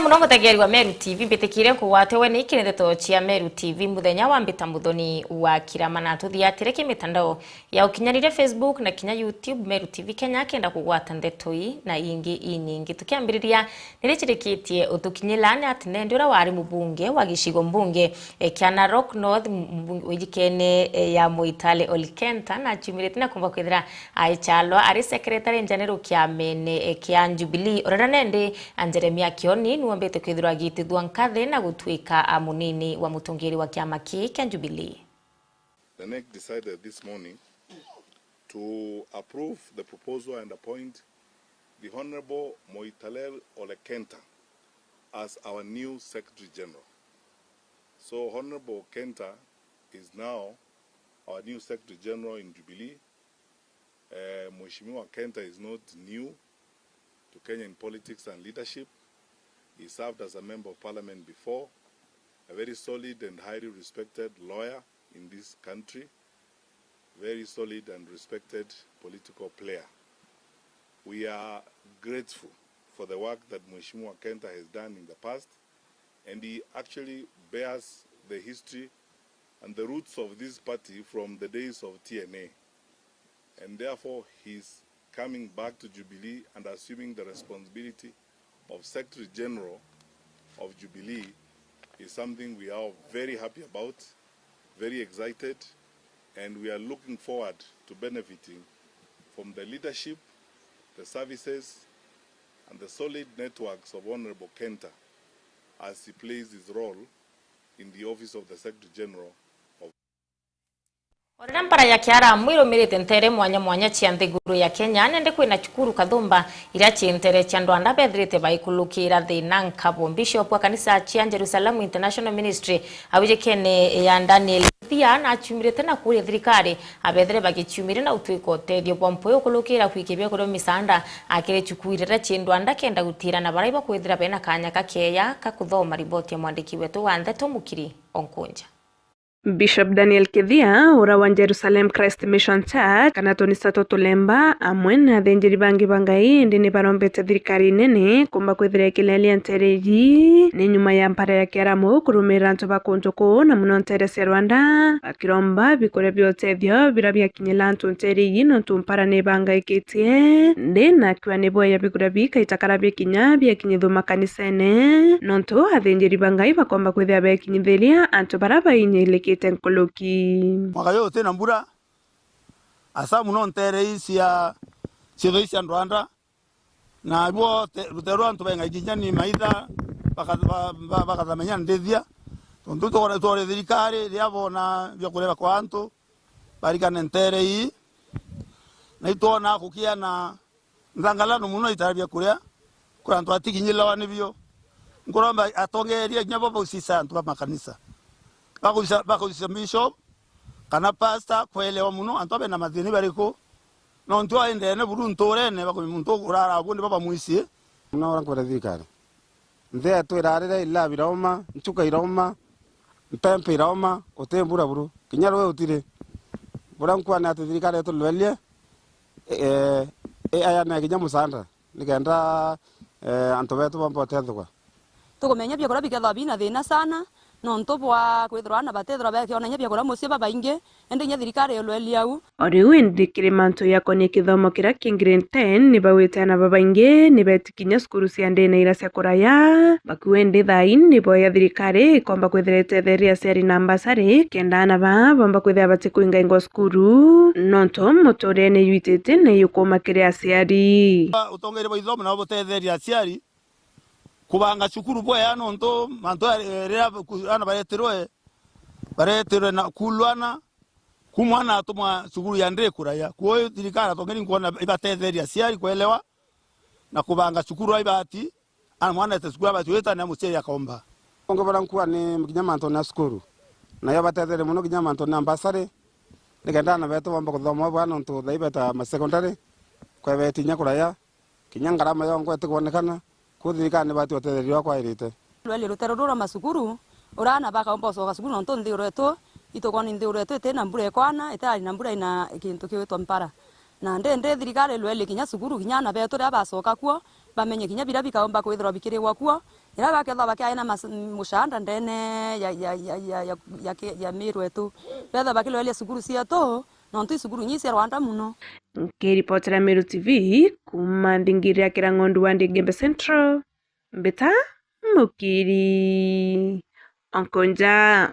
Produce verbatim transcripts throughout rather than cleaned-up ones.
Muno mutegeri wa Meru T V, mbitikire nkugwate we ni iki ni ndeto cia Meru T V muthenya wa mbita muthoni wa kirama, na tuthiatire ki mitandao ya ukinyaniria, Facebook na kinya YouTube, Meru T V Kenya, kenda kugwata ndeto ii na ingi inyingi. Tukiambiriria, niricirikitie utukinyila ni ati nendi uria wari mubunge wa gicigo mbunge, eh, kia Narok North, mbu-, wijikene, eh, ya Moitale Olkenta, na aciumirite na kumba kwithira aichalwa ari secretary general kiamene, eh, kia Jubilee. Urera nendi, a Jeremia Kioni, nuombite kwithirwa agitithua nkathi na gutwika, a, munini wa mutongeri wa kiama kii kia Jubilee. The NEC decided this morning to approve the proposal and appoint the Honorable Moitalel Ole Kenta as our new Secretary General. So Honorable Kenta is now our new Secretary General in Jubilee. Eh, Mheshimiwa Kenta is not new to Kenyan politics and leadership. He served as a member of parliament before, a very solid and highly respected lawyer in this country, very solid and respected political player. We are grateful for the work that Mheshimiwa Kenta has done in the past, and he actually bears the history and the roots of this party from the days of T N A. And therefore, his coming back to Jubilee and assuming the responsibility of Secretary General of Jubilee is something we are very happy about, very excited, and we are looking forward to benefiting from the leadership, the services, and the solid networks of Honorable Kenta as he plays his role in the office of the Secretary General of. O riria mpara ya Kiaramu irumirite nteere mwanya mwanya cia nthiguru ya Kenya, nende kwina cukuru kathumba iria cii nteere cia andu aria bethirite baikulukira thina nkabo. Bishop wa kanisa cia Jerusalem International Ministry awijikene ya Daniel Thia naciumirite na kuria thirikari abethire bagiciumire na gutwika utethio bwa mpwi ukulukira kwikia biakuria misaanda akiri cukuru iria cii ndwanda kenda gutiira na baria ibakwithira bena kanya kakeya ka kuthoma. Riboti ya mwandiki wetu wa ndeto Mukiri Onkunja. Bishop Daniel Kithia, ura wa Jerusalem Christ Mission Church, kana tunisa twa tulemba, amwe na athinjiri bangi ba Ngai, indi ni barombete thirikari nene kumba kwithira ikilelia nteere iji, ni nyuma ya mpara ya Kiaramu kurumira antu ba kuntu kuu, na muno nteere cia Rwanda, bakiromba bikuria bia utethio biria biakinyira antu nteere iji, nontu mpara ni ibangaikitie, ndi na akiuga ni bwega bikuria bikaita kara bikinya biakinyithua makanisene, nontu athinjiri ba Ngai bakomba kwithira bekinyithiria antu baria bainyirikite nkuruki. Mwaka juju gutina mbura, asa muno nteere ii cia, ciitho ii cia ndwanda, na ruo te-, ruteere rwa antu bengai kinya ni maitha baka-, ba-, ba-, bakathamenya ndithia. Tontu twore, twore thirikari riria boona biakuria bia kwa antu, barikane nteere ii, na itwona kukia na nthangalano muno itara biakuria, kuri antu atikinyirwa ni bio. Nkuromba atongeria kinya bo baucisa antu ba makanisa, bakucisa, bakucisa bishop kana pastor kwelewa muno antu abe na mathina bariku, nontu aindene buru nturene, bakumi muntu urara abundi baba mwisi. Muna ura nkwenda thirikari, nthi yetu irarire, ilabu irauma, nchuka irauma, mpempe irauma, uti mbura buru, kinya rui utiri. Bura nkwane ati thirikari yetu lwelie, eh, eh, ayane kinya musaanda, nikenda, eh, antu betu bomba utethugwa. Tukumenya biakuria bikethirwa bina thina sana, nontu bwa kwithirwa aana batethirwa bakiona inya biakuria mucii babaingi, indi inya thirikari yulwelia au. O riu indi kiri mantu yakonie kithomo kiria ki grade ten, ni bawite aana babaingi ni beti kinya cukuru cia ndene iria cia kuraya. Bakiuga indi thaa ii ni boya thirikari ikomba kwithira itetheria aciari na mbasari, kenda aana baa bomba kwithira batikwingaingwa cukuru, nontu muturire ni yuitite na yukuma kiri aciari. Utongeria bwa ithomo nabo butetheria aciari kubanga cukuru bwea, nontu mantu ya, riria ku-, aana baretirwe, baretirwe na kulwana, ku mwana atumwa cukuru ya ndiri kuraya. Kwou thirikari atongeria nkwona ibatetheria aciari kwelewa na kubanga cukuru aibati, ana mwana ete cukuru abati witane muciari akomba. Onge bara nkua ni kinya mantu na cukuru, nayo batetherie muno kinya mantu na mbasari, nikenda aana betu bomba kuthoma bwa nontu thai beta ma secondary, kwebeti inya kuraya. Kinya ngarama yongwa itikwonekana, ku thirikari nibati utetherio uria kwairite. Rweli rutere rura macukuru, ura aana bakaumba ucoka cukuru, nontu nthi uretu, itukoni nthi uretu itina mbura ikwana, itirari na mbura ina kintu kiwitwa mpara. Na ndi, ndi thirikari rweli kinya cukuru, kinya aana betu riria bacoka kuo, bamenye kinya biria bikaumba kwithirwa bikirigwa kuo, Riria bakethwa bakiaina mas-, mucanda ndene ya, ya, ya, ya, ya, ya ki-, ya miiru yetu, bethwa bakilweria cukuru cietu, nontu i cukuru inya cia Rwanda mono. Nkiripotera Meru T V kuuma nthingiri ya Kirang'ondu wa Igembe Central, Mbita Mukiri Onkonja.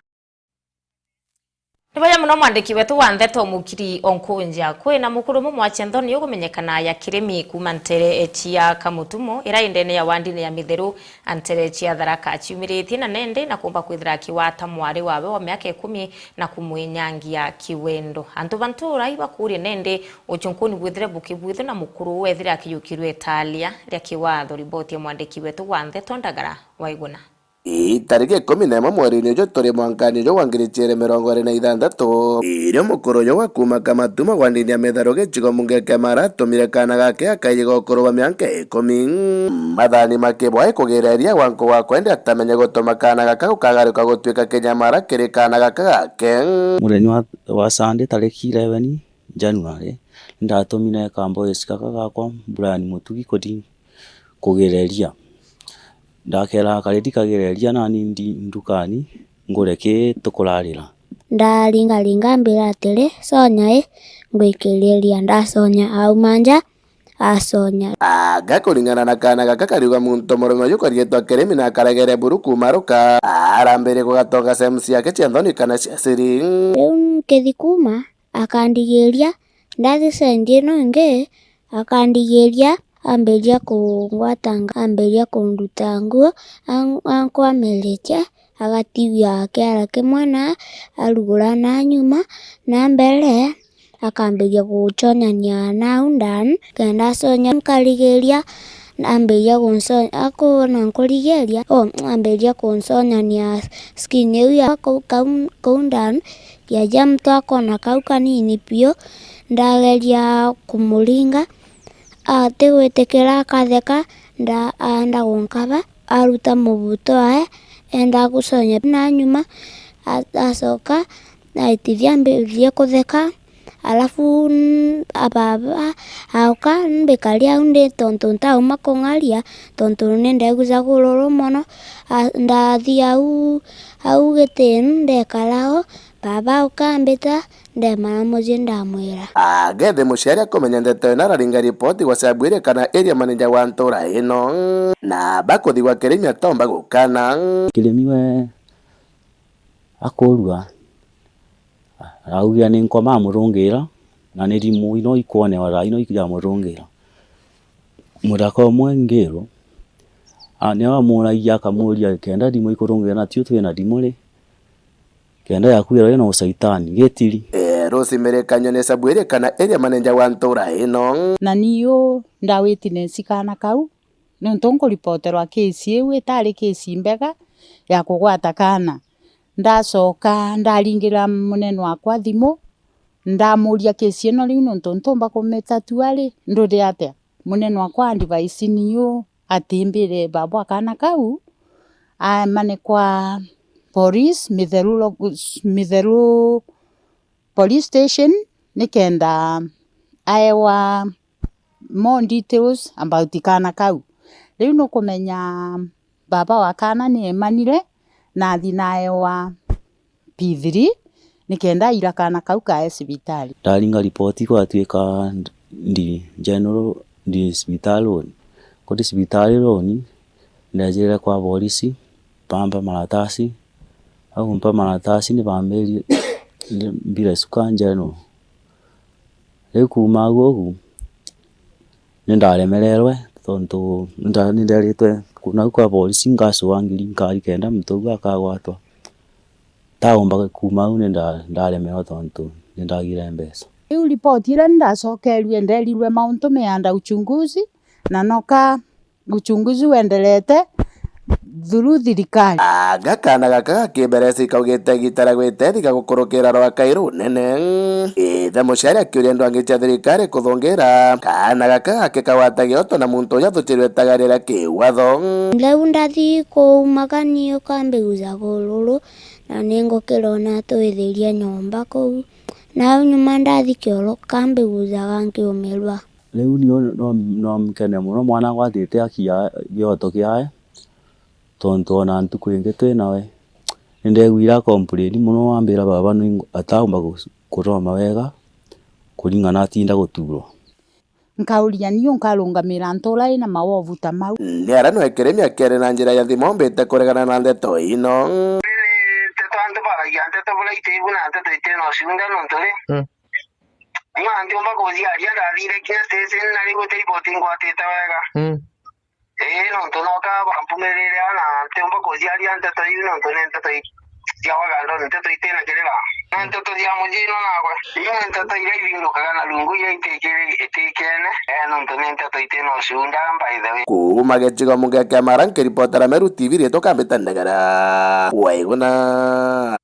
Ni bwega mono mwandiki wetu wa ndeto Mukiri Onkunja. Kwina mukuru umwe mwache nthoni ugumenyekana ya kirimi kuuma ntere cia Kamutumo, ira i ndene ya wandine ya Mitheru, a ntere cia Tharaka, aciumiritie na nende na kuumba kwithira akiwata mwari wawe wa miaka ikumi na kumwinyangia kiwendo. Antu ba ntura ibakuria nende uchunkuni bwithire bukibwithwe na mukuru uu ethire akiyukirwe italia ria kiwatho. Riboti ya mwandiki wetu wa ndeto Ndagara Waiguna. Ii, tariki ikumi na imwe mweriine uju turi mwankani uju wa ngiri ciiri mirongo iiri na ithanthatu, irio mukuru uju wa kuuma Kamatumo wa ndini ya Mitheru gicigo mbunge kia Mara atumire kaana gake gakaiji ga ukuru bwa mianka ikumi. Mathani makibwa ikugireria gwa nkugu akwa indi atamenye gutuma kaana gaka gukagaruka gutuika kinyamara kiri kaana gaka gake. Muthenya wa, wa Sunday, tariki eleven January, nindatumire kamboys gaka gakwa Brian Mutugi kuthi kugireria. Ndakera karedi kagireria nani ndi ndukani ngure ki tukurarira. Ndaringaringa ambira atiri, "Sonya i, ngwikirie iria." Ndasonya, auma nja, asonya. Anga kuringana na kaana gaka kariuga muntu murume uju karietwa Kirimi na akaragere buru kuuma ruka, arambirie kugatonga sehemu ciake cia nthoni kana cia siri. Riu nkithi kuuma, akandigiria, ndathi sendi ino ingi, akandigiria, ambiria kungwatanga, ambiria kunduta nguo, an-, ankwamiritie, agatiwia kiara kimwe na arugura na nyuma, na mbere, akambiria guchonyania nau ndani, kenda aconya nkarigiria, ambiria gunconya, akwona nkurigiria, o, ambiria kunconyania skin iu ya kau, kau, kau ndani, kiaja mtu akona kau kanini biu, ndageria kumuringa, atigwitikira akatheka, nda-, aenda gunkaba, aruta mubuto ae, enda guconya na nyuma, a-, acoka, aitithia ambiririe kutheka, alafu n-, a baba auka, mbikari au ndi tontu ntauma kung'aria, tontu ni ndegucaga ururu mono. A, ndathi au, au gitini, ndekara o, baba auka ambita, ndemara mucii ndamwira. Agethi muciari akumenya ndeto ino, araringa ripoti gwa Sabwiri kana area manager wa ntura ino, na bakuthigwa Kirimi atomba gukana. Kirimi we akurua, araugia ni nkoma amurungira, na ni rimu ino ikwonewa thaa ino ikijamurungira. Muthaka umwe Ngiru, a, niwe amuragia akamuria, "Kenda rimu ikurungira, na tio twina rimu ri? Kenda yaku ira ina ucaitani, gitiri?" Eh, Rose Mirikanyo ni Sabwiri kana area manager wa ntura ino. Na niu nda witness kaana kau, niuntu nkuripoterwa case iu itari case mbega ya kugwata kaana. Ndacoka ndaringira munene wakwa thimu, ndamuria case ino riu niuntu ntumba kumitatua ri, nduri atia? Munene wakwa advice niu atimbire baba wa kaana kau, aemane kwa police, Mitheru lo-, Mitheru police station, nikenda aewa more details about kaana kau. Riu nukumenya baba wa kaana ni emanire na athi naewa P three, nikenda aira kaana kau kae cibitari. Ndaringa ripoti gwatuika ndi general, ndi cibitari roni. Kuthi cibitari roni, ndejire kwa borisi, bampa maratasi, au kumpa maratasi ni bambirie mbire cuka general. Riu kuuma au ugu, ni ndaremererwe, tontu ni nda-, ni nderitwe ku-, nau kwa borisi ngacua ngiri nkari kenda muntu uu akagwatwa. Ndaumba kuuma au ni nda-, ndaremerwa tontu ni ndagire mbeca. Riu ripoti iria ni ndacokerue nderirwe mauntu meanda uchunguzi, na noka uchunguzi wendelete through thirikari. Anga kaana gaka gakiberesi kaugite igita ria gwitethika gukurukira rwa kairu nene. Ithe muciari akiuria ndwangi cia thirikari kuthungira kaana gaka gake kagwata gioto na muntu uria athuchirwe itagaria ria kiwatho. Riu ndathi kuumagania ukambiguca gururu, na ningukirona twithiria nyomba kuu. Nau nyuma ndathi kioro kambigucaga nkiumirwa. Riu nio no, no mkene mono mwana agwatite aki ya gioto kiae, tontu ona ntuku ingi twi nawe, nindeegwire akomplain mono, ambira baba ni ataumba ku-, kuthoma wega kuringana atinda guturwa. Nkauria niu nkarungamira ntura ina mawovu ta mau? Ni ara nwekere miaka iri na njira ya thimu mbite kuregana na ndeto ino. Nteto antu baragia nteto buria itibu na nteto itena uciunda nontu ri, mm, niu ntiumba kuciaria, ndathire kinya station na riu guti riboti ngwatite wega. Mm. Ii, nontu noka bampumirire ana ntiumba kuciaria nteto iu nontu ni nteto i-, cia wagando, ni nteto itina kirira. Ni nteto cia mujino nagwe. Iu ni nteto iria ibindukaga na rungu iria itikiri-, itikene. Ee, nontu ni nteto itina uciunda, by the way. Kuuma gicigo mbunge kia Mara, nkiripotera Meru T V, riitwa Kambita Ndagara. Waiguna.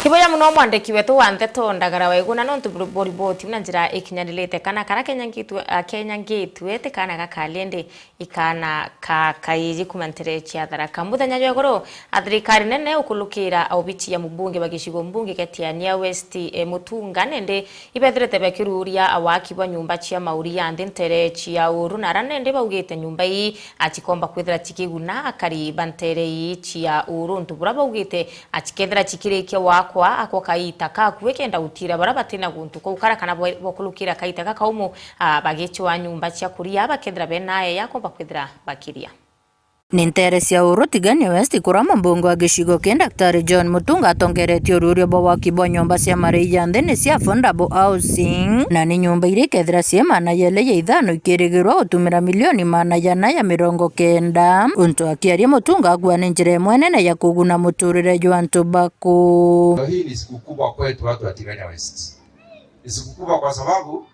Kibuya muno mwandiki wetu wa nteto Ndagara Waiguna, nontu buri-, buriboti na njira ikinyanirite kana kara kenyangitue, a, kenyangitue ti kana gakali, indi i kana ka kaiji kuma ntere cia Tharaka. Muthenya jwa iguru, a thirikari nene ukulukira a obici ya mubunge wa gicigo mbunge kia Tigania West, e, Mutunga, nindi ibethirite bakiruria a waki bwa nyumba cia mauri ya nthi ntere cia Uru, na ara nindi baugite nyumba ii a cikomba kwithira cikiguna akari ba ntere ii cia Uru, untu bura baugite a cikethira cikirikia wakwa, ako kaita kakue kenda gutira bara batina guntu kuu kara kana bwe-, bokulukira kaita kakaumu, a, bagicwa nyumba cia kuria, bakethira bena aya akomba kwithira bakiria. Ni ntere cia Uru Tigania West, kuria mubunge wa gicigo kii Daktari John Mutunga atongeretie ururia bwa waki bwa nyumba cia marii ya nthi ni cia affordable housing, na ni nyumba iria ikethira cii maana yele ya ithano ikirigirwa gutumira milioni maana yana ya mirongo kenda. Untu akiaria Mutunga augua ni njira imwe nene ya kuguna muturire jwa antu baku. Leo hii ni siku kubwa kwetu watu wa Tigania West. Ni siku kubwa kwa sababu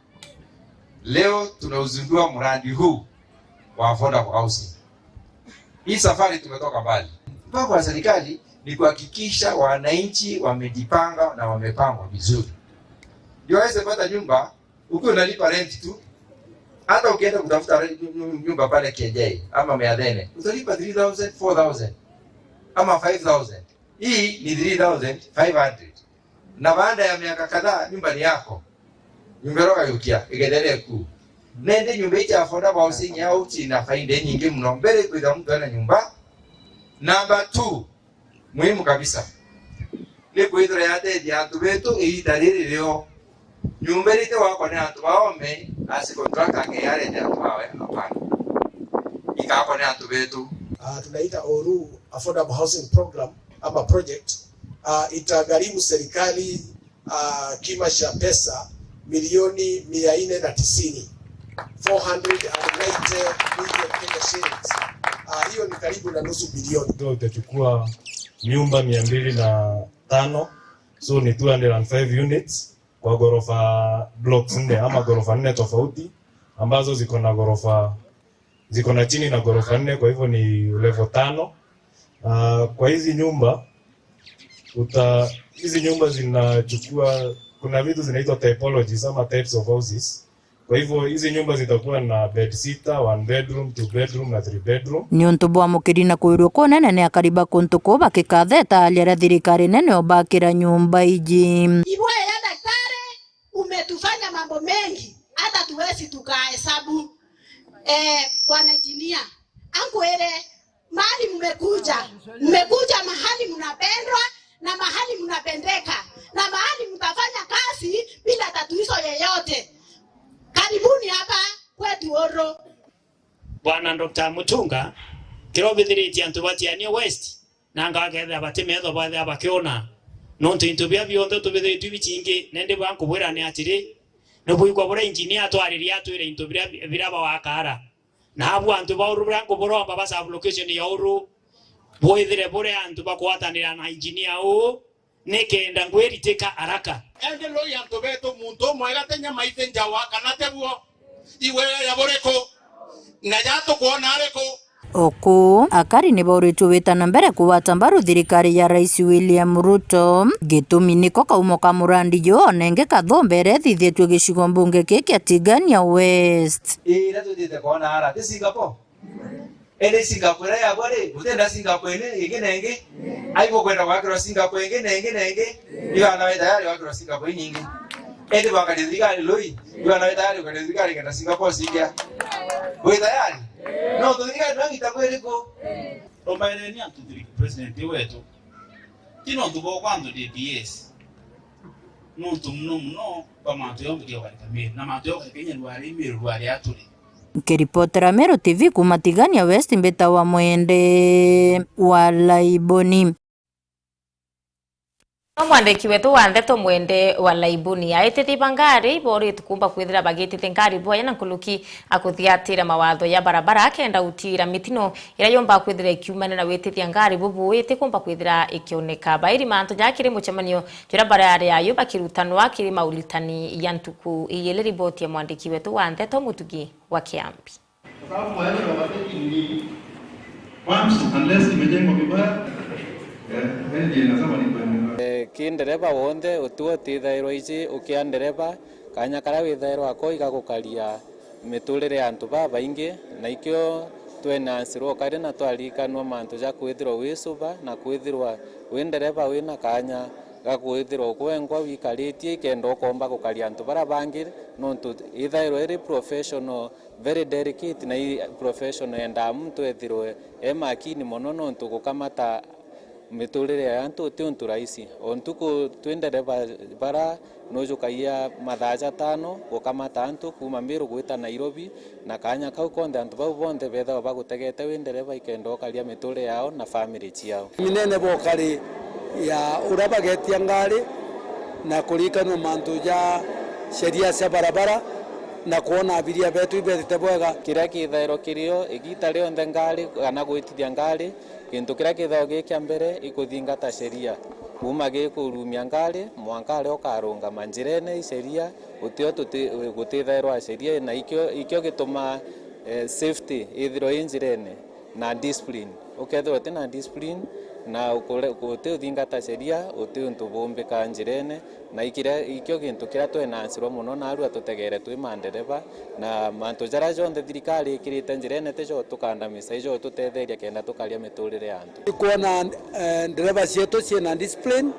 leo tunauzindua mradi huu wa affordable housing. Hii safari tumetoka mbali. Mpango wa serikali ni kuhakikisha wananchi wamejipanga na wamepangwa vizuri, ndio waweze pata nyumba. Ukiwa unalipa rent tu, hata ukienda kutafuta re-, nyu-, nyu-, nyumba pale Kienjei ama Miathene, utalipa three thousand, four thousand ama five thousand. Hii ni three thousand five hundred. Na baada ya miaka kadhaa, nyumba ni yako. Nyumba iroga yukia, igethere ku. Nende nyumba ici affordable housing ya uchi na faida nyingi muno. Mbere kwitha mtu ena nyumba. Number two, muhimu kabisa, ni kwithira yatethia antu betu iita riri rio. Nyumba iria iti gwakwa ni antu baome, asi contractor angearete antu bawe, hapana. Ikakwa ni antu betu. Ah, tunaita Uru Affordable Housing Program ama project. Ah, itagharimu serikali, ah, kima cha pesa milioni mia nne na tisini, four hundred and ninety million Kenya shillings. Ah, hiyo ni karibu na nusu bilioni. Ndio utachukua nyumba mia mbili na tano, so ni two hundred and five units kwa ghorofa, blocks nne ama ghorofa nne tofauti, ambazo ziko na ghorofa, ziko na chini na ghorofa nne, kwa hivyo ni level tano. Ah, kwa hizi nyumba uta-, hizi nyumba zinachukua, kuna vitu zinaitwa typologies ama types of houses. Kwa hivyo hizi nyumba zitakuwa na bed sita, one bedroom, two bedroom na three bedroom. Niuntu bwa mukiri na kwirua kunene ni akari ba kuntu kuu bakikatheta aria aria thirikari nene ubakira nyumba iji. Ibwaya daktari, umetufanya mambo mengi, hata tuwezi tukahesabu. Eh, bwana engineer, ankwire, mahali mmekuja, mmekuja mahali mnapendwa na mahali mnapendeka na mahali mtafanya kazi bila tatizo yeyote. Karibuni hapa kwetu Uru. Bwana Doctor Mutunga, kiria ubithiritie antu ba Tigania West, nanga bakethira bati metho bathira bakiona, nontu into bia bionthe tubithiritwe bicingi, nende bwa nkubwira ni atiri, nibwigua buria engineer atwaririe atwire into biria, biria bawakara. Nabu antu ba Uru buria nkuburomba ba sub location ya Uru, bwithire buri antu bakwatanira na engineer uu, nikenda ngwiritika araka. Endi lui antu betu, muntu umwe gate nyama ite njawa kana tebuo? Igwirira buriku? Na ja tukwona ariku? Oku, akari ni bauritue gwita na mbere kugwata mbaru thirikari ya Rais William Ruto. Gitumi niko kaumo ka murandi juu onenge kathumbere ethithitue gicigo mbunge kii kia Tigania West. Ira tutite kwona ara ti Singapore. Indi Singapore iria yabwa ri, gutenda Singapore ini ingi na ingi. Aibo kwenda gwakirwa Singapore ingi na ingi na ingi. Igana wi tayari gwakirwa Singapore inyingi. Indi bwakaria thirikari lui, igana wi tayari gukaria thirikari kenda Singapore cikia. Wi tayari? No tu thirikari no ngita kwiriku? Rombaireni antu thiriki president wetu, ti nontu bwa kwantu D P S, nontu muno muno bwa mantu yonthe kiokarika Meru, na mantu yokarika inya rwari Meru rwari aturi. Nkiripotera Meru T V kuuma Tigania West, mbita wa Mwende wa Laiboni. No mwandiki wetu wa ndeto Mwende wa Laibuni aitithia ba ngari iboritwe kumba kwithira bagitithia ngari bwaya na nkuruki akuthiatira mawatho ya barabara akenda utira mitino iria yomba kwithira ikiumana na witithia ngari bubuiti kumba kwithira ikioneka. Bairi mantu ja kiri mucemanio juria barari ayo bakirutanwa kiri mauritani ya ntuku iyili. Riboti ya mwandiki wetu wa ndeto Mutugi wa Kiambi. Kwa sababu kwa yale overtaking ni bumps, unless imejengwa vibaya, eh, engine inasema ni kuendelea. Eh, ki ndereba wonthe, utiwe utithairwa iji ukia ndereba, kanya karia withairwa ako igagukaria miturire ya antu babaingi, na ikio twenasirwa ukari na twarikanwa mantu ja kwithirwa wi suba na kwithirwa wi ndereba wina kanya ga kwithirwa gwengwa wikaritie, ikenda ukomba gukaria antu baria bangi, nontu ithairwa iri professional very delicate na i professional yendaa muntu ethirwe e makini mono, nontu gukamata miturire ya antu ti untu rahisi. O ntuku twi ndereba bara nujukagia mathaa jatano gukamata antu kuuma Meru gwita Nairobi, na kanya kau konthe antu bau bonthe bethagwa bagutegete wi ndereba ikenda ukaria miturire yao na family ciao. Minene bokari ya uria bagetia ngari na kurikanwa mantu ja sheria cia barabara na kwona abiria betu ibetite bwega. Kiria kithairwa kirio igita rionthe ngari kana gwitithia ngari, gintu kiria kithairwa gi kia mbere ikuthingata sheria. Kuuma gikurumia ngari mwanka aria ukarungama njirene i sheria, utio tuti-, gutithairwa sheria, na ikio, ikio gituma, eh, safety ithirwe i njirene. Na discipline. Ukethirwa uti na discipline na ukure-, uti uthingata sheria, uti untu bumbika njirene, na ikiria, ikio gintu kiria twenasirwa mono, na arua tutegere twi mandereba, na mantu jaria jonthe thirikari ikirite njirene tijo tukandamisa, ijo tutetheria kenda tukaria miturire ya antu. Ikwona, eh, ndereba cietu ciina discipline,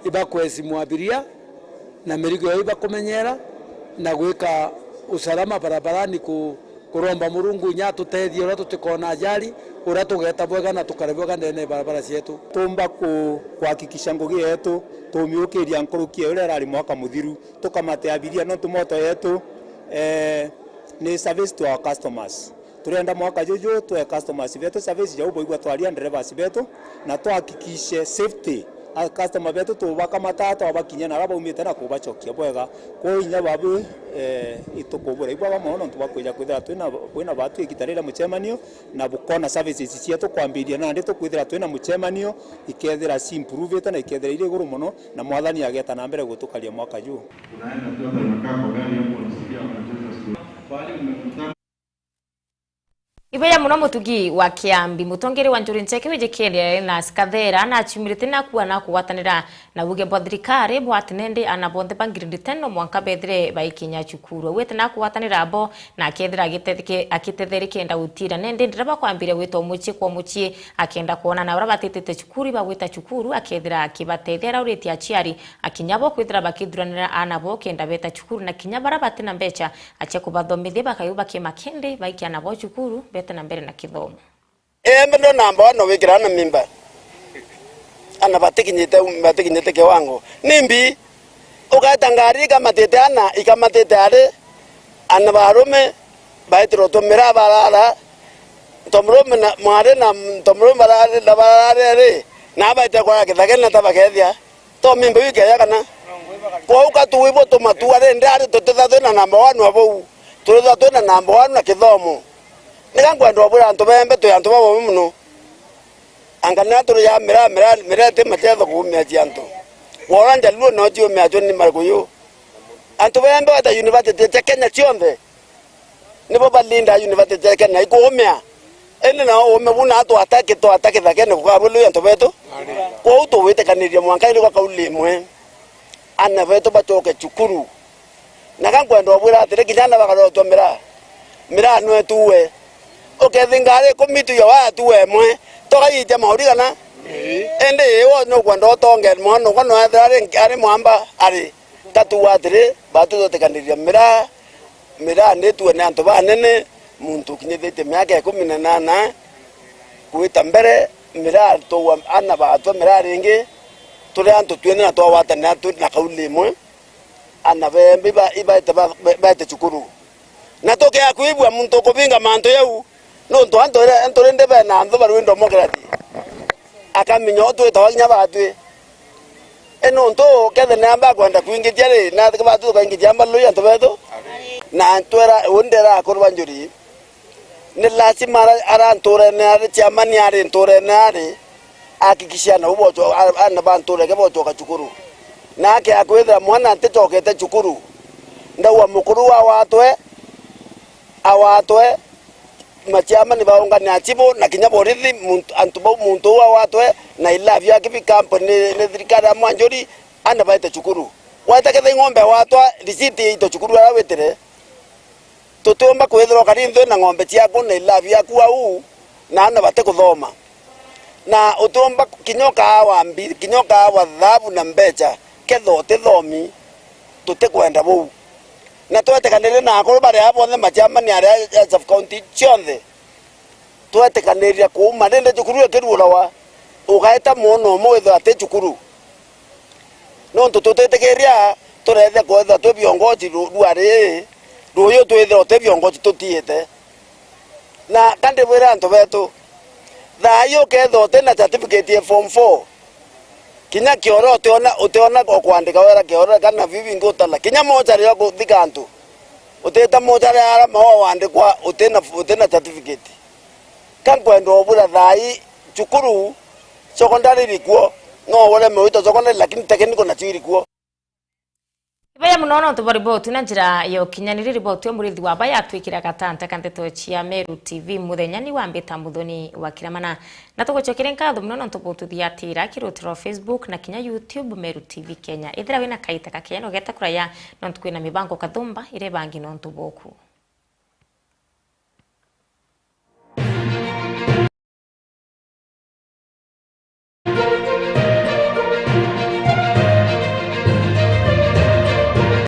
ibakwesimu abiria, na mirigo yao ibakumenyera na gwika usalama barabarani, ku-, kuromba Murungu inya atutethie uria tutikona ajali, uria tugeta bwega na tukare bwega ndene ya barabara cietu. Tumba ku-, kuhakikisha ngugi yetu tumiukiria nkuruki ya uria irari mwaka muthiru, tukamate abiria, nontu moto yetu, eh, ni service to our customers. Turenda mwaka juju twe customers betu service jau boigua twaria nderevas betu, na twahakikishe safety. A customer betu tubakamata, twabakinyia na aria baumite na kubacokia bwega. Kwou inya babu, eh, itukubura ibwega mono nontu bwa kwija kwithira twina, kwina batu igita riria mucemanio, na bukona services cietu kwambiria nandi tukwithira twina mucemanio, ikethira ci improvite na ikethira iri iguru mono, na Mwathani ageta na mbere gutukaria mwaka juu. Unaenda tu hata unakaa kwa gari hapo, unasikia wanacheza story. Pahali mmekutana. Ibeya muno Mutugi wa Kiambi. Mutongeri wa Njuri Ncheke wijikire Linus Kathera naciumirite na kuua na kugwatanira na uge bwa thirikari bwa ati nendi ana bonthe ba grade ten no mwanka bethire baikinya cukuru. Augite na kugwatanira abo na akethira agitetheke-, agitetheri kenda gutira nendi ndereba kwambiria gwitwa mucii kwa mucii akenda kwona na uria batitite cukuru ibagwita cukuru akethira akibatethia aria uritie aciari akinya bo kwithira bakithuranira ana bo kenda beta cukuru na kinya baria batina mbecha acia kubathomithia bakaiu bakima kindi baikia ana bo cukuru bete na mbere na kithomo. Embe ndo namba one wikira ana mimba. Ana batikinyite, batikinyite kiwango. Nimbi, ugaeta ngari ikamatite ana, ikamatite ari, ana barume, baitirwo tumira barara, ntomurume na mwari na ntomurume barari, na barari ari, na baite kwara kithakene na tabakethia. To mimbe wikeya kana? Kwou ka tuwi bo tumatua rindi ari tutitha twina namba one wa bou, tutitha twina namba one na kithomo. Nika nkwenda ubwira antu bembe twi antu babomi muno. Anga na turi ya mira, mira, mira iti machetho kuumia cia antu. Wona Njaluo no ciumia cio ni marikuyu. Antu bembe weta university cia Kenya cionthe. Nibo balinda university cia Kenya ikuumia. Indi nao uume buna twataki, twataki thakene kukabulwi antu betu. Kwou tuwitikanirie mwanka indi kwa kauli imwe. Ana betu bacoke cukuru. Na ka nkwenda ubwira atiri, kinya ana bakarotwa miraa. Miraa nwe tuwe. Ukethinga ari ikumi tu ya waya tuwe imwe. Toka yitia mauri kana? Indi iwe nukwenda utonge mwana uko no ethira ari, ari mwamba ari. Tatuuga atiri, batu tutikaniriria miraa, miraa ni tuwe ni antu banene, muntu ukinyithitie miaka ikumi na nana, Kwita mbere, miraa twaua ana baatwe miraa ringi, turi antu twene na twagwatanira turi na kauli imwe, ana bembe iba-, ibaete ba-, ba-, baete cukuru. Na tukea kwigua muntu ukubinga mantu jau, nontu antu ire, antu rindi bena anthu barwi democracy. Akamenya u twitawa kinya baatwi. I nontu kethe ni amba kwenda kwingitia ri, na baatwi tukaingitia amba lui antu betu. Na ntwera, u ndera akuru ba njuri. Ni lazima ara, ara nturene ari, chairman ari nturene ari, ahakikishe ana u bocho-, a-, ana ba ntureke bochoka cukuru. Na akea kwithira mwana nticokete cukuru, ndauga mukuru wa watwe, awatwe, machairman baungane achibu, na kinya borithi, muntu, antu bau muntu uu awatwe, na ilavi yake bi kampuni ni, ni thirikari ya Mwanjuri, ana baite cukuru. Waita ketha ng'ombe awatwa, risiti iito cukuru ara witire. Tutiumba kwithirwa ukari nthui na ng'ombe ciaku na ilavi yaku au, na ana batikuthoma. Na utiumba kinya ukaawa mbi-, kinya ukaawa thabu na mbecha, ketha utithomi, tutikwenda buu. Na twetikanirie na akuru baria bonthe machairman aria a sub county cionthe, twetikaniria kuuma rindi cukuru ikiruurawa, ugaita mwana umwe withirwa ati cukuru. Nontu tutitikiria turethia kwethirwa twi viongozi ru-, rua rii, ruuyu twithirwa uti viongozi tutiite. Na ka ndibwire antu betu, thaa ii ukethirwa uti na certificate ya form four, kinya kioro utiona, utiona o kwandika wera kioro kana biu bingi utala. Kinya mochari ya kuthika antu, utita mochari ara maua wandikwa uti na, uti na certificate. Ka nkwenda ubura thaa ii, cukuru, secondary irikuo, no ureme wita secondary, lakini technical nacio irikuo. Ibaya muno nontu bwa riboti na njira ya ukinyaniria. Riboti ya murithi wa baya atwikira gatanta ka ndeto cia Meru T V muthenya ni wambita Muthoni wa Kiramana. Na tugucokere nkatho muno nontu bwa ututhiatira kirutiro Facebook na kinya YouTube Meru T V Kenya. Ithira wina kaita kakenya ugeta kuraya nontu kwina mibango kathumba ire bangi nontu boku.